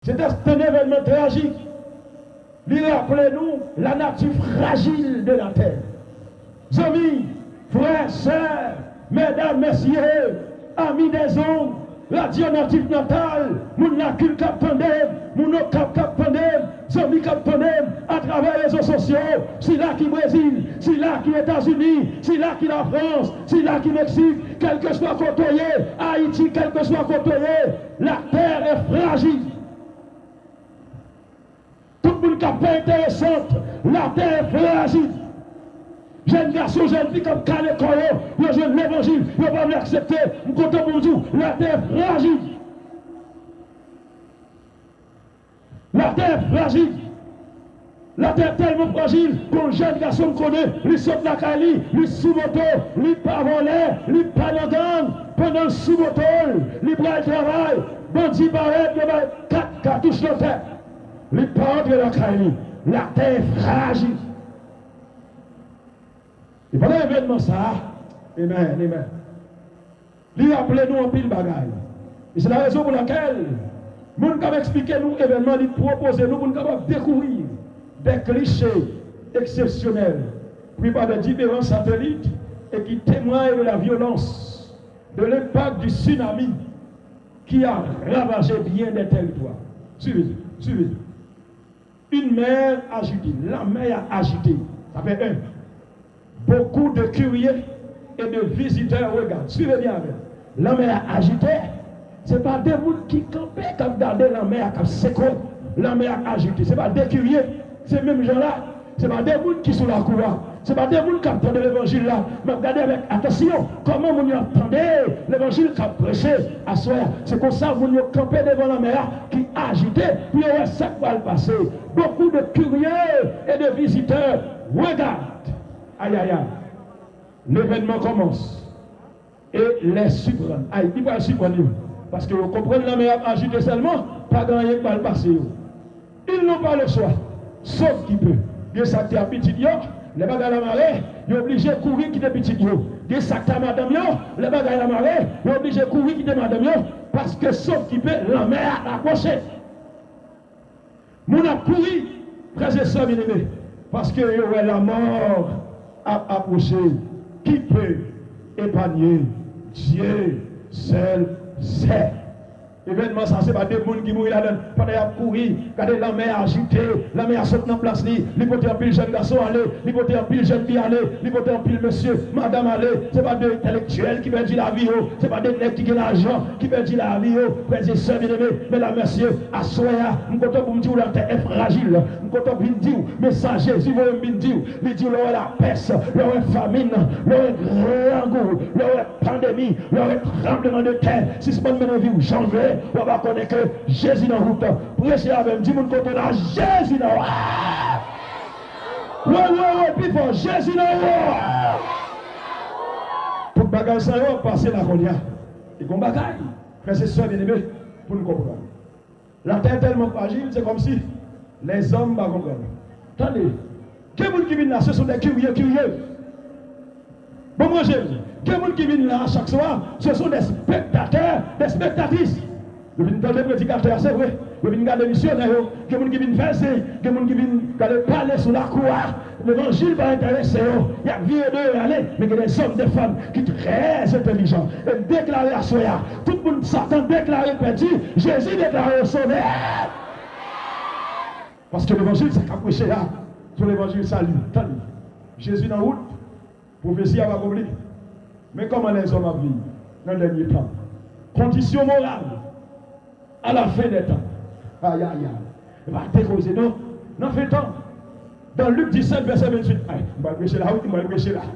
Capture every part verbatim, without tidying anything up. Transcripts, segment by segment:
Se te yon evènman trajik. Li raple nou la nature fragile de la terre. Zanmi, frè, sè, medam, mesye, ami des ondes, radyo Natif Natal, moun Lakil k ap tande m, moun Okap k ap tande m, zanmi k ap tande m atravè rezo sosyo, sila ki Brezil, sila ki Etazini, sila ki Lafrans, sila ki Meksik, kèlkeswa kote w ye, Ayiti, kèlkeswa kote w ye, la terre est fragile. Tout moun k ap fè enteresant, latè frajil. Jèn gason, jèn fi k ap kale kò yo, yo jwenn levanjil, yo pa vle aksepte. M kontan pou m di w, latè frajil. Latè frajil. Latè tèlman frajil, gon jèn gason m konnen, li sot lakay li, li sou moto, li pa vòlè, li pa nan gang, pandan l sou moto l, li pral travay, bandi parèt, yo ba l kat katouch nan tèt. Li pa antre lakay li. Latè frajil. E pandan evènman sa a, amen, amen. Li raple nou anpil bagay. E se la rezon pou lakèl moun k ap eksplike nou evènman, li pwopoze nou pou n kapab dekouvri de kliche eksepsyonèl pris par de diferan satelit e ki temwany de la vyolans de lenpak di sinami ki a ravaje byen de tèritwa. Swive, swive. Une mer agitée, lanmè a ajite. Sa fè en. Beaucoup de curieux et de visiteurs regardent. Swive byen avè m. Lanmè a ajite. Se pa de moun ki kanpe k ap gade lanmè a k ap sekwe. Lanmè a ajite. Se pa de kirye. Se menm jan la. Se pa de moun ki sou lakou a. Se pa de moun k ap tande levanjil la. M ap gade avèk atansyon kòman moun yo ap tande levanjil k ap preche aswè a. Se konsa moun yo kanpe devan lanmè a ki ajite pou yo wè sa k pral pase. Beaucoup de curieux et de visiteurs regardent. Ayayay. L'événement commence. Et les surprend. Ay, li pral siprann yo. Paske yo konprann lanmè ap ajite sèlman, pa gen anyen k pral pase yo. Ils n'ont pas le choix, sauf qui peut. Gen sa k te ak pitit yo, lè bagay la mare, yo oblije kouri kite pitit yo. Gen sa k te ak madanm yo, lè bagay la mare, yo oblije kouri kite madanm yo, paske sauf qui peut, lanmè a rapwoche. Moun ap kouri, frè e sè byeneme, paske yo wè lanmò ap apwoche. Qui peut épargner? Dieu seul sait. Evènman sa, se pa de moun ki mouri ladan l. Pandan y ap kouri, gade lanmè a ajite, lanmè a sot nan plas li, li pote anpil jèn gason ale, li pote anpil jèn fi ale, li pote anpil mesye, madanm ale. Se pa de entèlektyèl ki pèdi lavi yo, se pa de nèg ki gen lajan ki pèdi lavi yo, frè e sè byeneme. Men la, mesye, aswè a, m kontan pou m di w latè e frajil. M kontan vin di w, mesaj Jezi voye m vin di w. Li di w, lè w wè lapès, lè w wè famin, lè w wè grangou, lè w wè pandemi, lè w wè tranblemanntè, sispann mennen vi w jan w vle, w ap konnen ke Jezi nan wout. Preche avè m, di moun kote w la, Jezi nan wout. Woy, woy, woy, pi fò, Jezi nan wout. Tout bagay sa yo ap pase la kounye a. E gon bagay, frè e sè byeneme, pou n konprann. Latè tèlman frajil, se kòmsi lèzòm pa konprann. Tande, gen moun ki vin la, ce sont des curieux, curieux. Bon, manje, gen moun ki vin la chak swa, ce sont des spectateurs, des spectatrices. Yo vin tande predikatè a, se vre. Yo vin gade misyonè yo. Gen moun ki vin fè zen, gen moun ki vin gade pale sou lakou a. Levanjil pa enterese yo. Y ap vire de yo ale. Men gen de zòm, de fanm ki trè entèlijan. E m deklare aswè a, tout moun Satan deklare pèdi, Jezi deklare yo sove. Paske levanjil sa k ap preche a, se levanjil sali. Tann, Jezi nan wout, pwofesi a pa akonpli. Men kòman lèzòm ap viv nan dènye tan. Kondisyon moral à la fin des temps. Ayayay. E pa te koze non. Nan fen tan. Dans Luc disèt, vèsè venntuit. Ay, m pral preche la, wi, m pral preche la.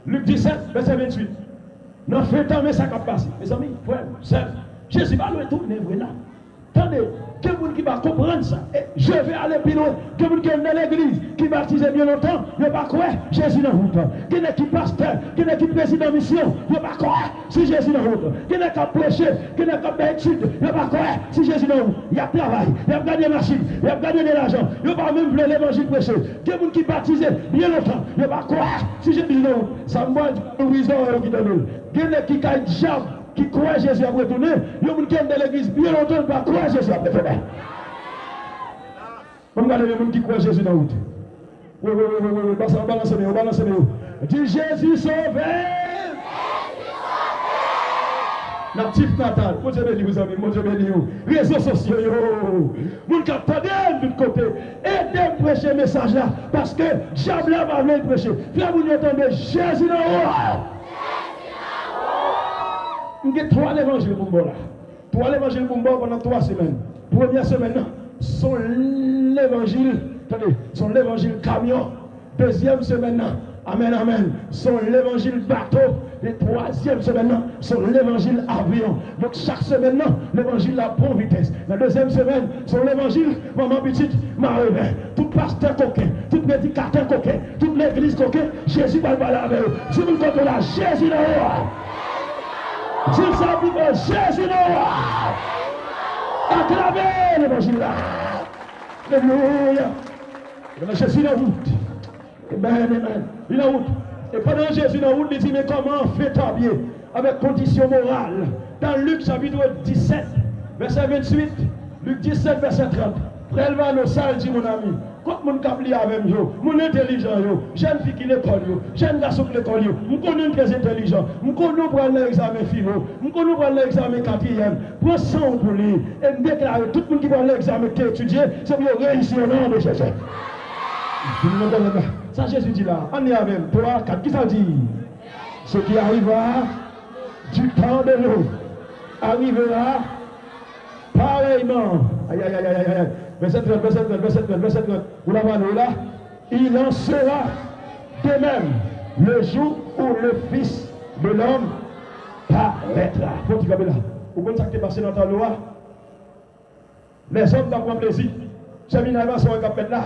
Luc disèt, vèsè venntuit. Nan fen tan, men sa k ap pase. Mezanmi, frè m, sè m, Jezi pa lwen tounen vre non. Tande, gen moun ki pa konprann sa. E je vais aller plus loin. Gen moun ki nan legliz, ki batize byen lontan, yo pa kwè Jezi nan wout. Gen nèg ki pastè, gen nèg ki prezidan misyon, yo pa kwè si Jezi nan wout. Gen nèg k ap preche, gen nèg k ap bay etid, yo pa kwè si Jezi nan wout. Y ap travay, y ap gade machin, y ap gade de lajan, yo pa menm vle levanjil preche. Gen moun ki batize byen lontan, yo pa kwè si Jezi nan wout. Sa m pral di, ouvri zòrèy ou ki tande l. Gen nèg ki kay dyab, ki kwè Jezi ap retounen, yon moun ki anndan legliz byen lontan, l pa kwè Jezi ap retounen. Ban m gade de moun ki kwè Jezi nan wout. Wi, wi, wi, wi, wi, wi. Balanse men yo, balanse men yo. Di, Jezi sove m! Natif natal. Bondye beni w, zanmi m. Bondye beni w. Rezo sosyo yo. Moun k ap tande m tout kote. Ede m preche mesaj la. Paske dyab la pa vle l preche. Fè moun yo tande Jezi nan wout. M gen twa levanjil pou m ba w la. Twa levanjil pou m ba w pandan twa semèn. Premyè semèn nan, se yon levanjil, tande, se yon levanjil kamyon. Dezyèm semèn nan, amèn, amèn, se yon levanjil bato. E twazyèm semèn nan, se yon levanjil avyon. Donk, chak semèn nan, levanjil la pran vitès. Nan dezyèm semèn, se yon levanjil manman pitit, mare ven. Tout pastè koken, tout predikatè koken, tout legliz koken, Jezi pral pale avè yo. Di moun kote w la, Jezi nan wout. Di l sa pi fò, Jezi nan wout. Aklame levanjil la. Alelouya. Jezi nan wout. Amen, amen. Li nan wout. E pandan Jezi nan wout, li di, men kòman fè tabye avèk kondisyon moral. Dans Luc chapitre dix-sept, verset vingt-huit, Lik disèt, vèsè trant. Frè Elvano, sa l di, mon ami? Kot moun k ap li avè m yo, moun entèlijan yo, jèn fi ki lekòl yo, jèn gason k lekòl yo, m konnen n trè entèlijan, m konnen w pral nan egzamen filo, m konnen w pral nan egzamen katriyèm, pran san w pou li, e m deklare tout moun ki pral nan egzamen ki te etidye, se pou yo reyisi yo nan non de Jezi. Vin nan pwoblèm la. Sa Jezi di la, ann li avè m, twa, kat, kisa l di? Ce qui arriva du temps de Lot arrivera pareillement. Ay, ay, ay, ay, ay, ay. Vèsè trant, vèsè trant, vèsè trant, vèsè trant. Ou la pale, ou la? Il en sera de même le jour où le Fils de l'homme paraîtra. Fò ti kanpe la. Ou konn sa k te pase nan tan Lo a? Lèzòm t ap pran plezi. Chèminay, e pa sa w wè k ap fèt la?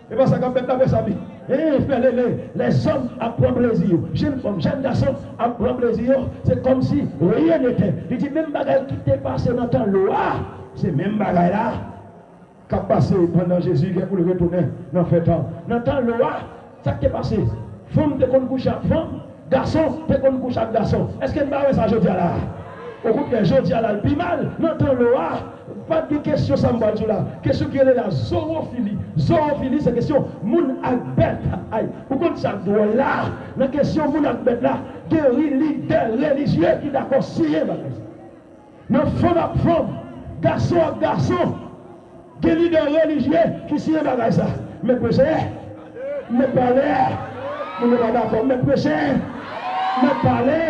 E pa sa k ap fèt la, frè Samy? Hein, frè Lele, lèzòm ap pran plezi yo. Jèn fanm, jèn gason ap pran plezi yo. Se kòmsi rien n'était. Li di menm bagay ki te pase nan tan Lo a, se menm bagay la k ap pase pandan Jezi gen pou l retounen nan fen tan. Nan tan Lo a, sa k te pase? Fanm te konn kouche ak fanm, gason te konn kouche ak gason. Èske n pa wè sa jodi a la? Okontrè, jodi a la, l pi mal. Nan tan Lo a, pa t gen kesyon sa m pral di w la. Kesyon ki rele la zoofili. Zoofili, se kesyon moun ak bèt. Ay, ou konn sa k dwòl la? Nan kesyon moun ak bèt la, gen lidè relijye ki dakò siyen bagay sa. Nan fanm ak fanm, gason ak gason, gen lidè relijye ki siyen bagay sa. Mèt preche, mèt pale, moun yo pa dakò. Mèt preche, mèt pale.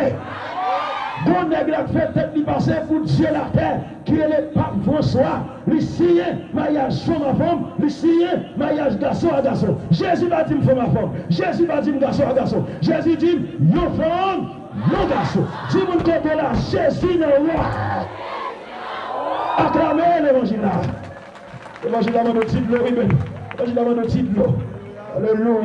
Gon nèg la k fè tèt li pase pou Dye latè, ki rele Pap Franswa, li siyen maryaj fanm a fanm, li siyen maryaj gason a gason. Jezi pa di m fanm a fanm, Jezi pa di m gason a gason. Jezi di m yon fanm, yon gason. Di moun kote w la, Jezi nan wout. Aklame levanjil la. Levanjil la mande w ti dlo, wi, men. Levanjil la mande w ti dlo. Alelouya.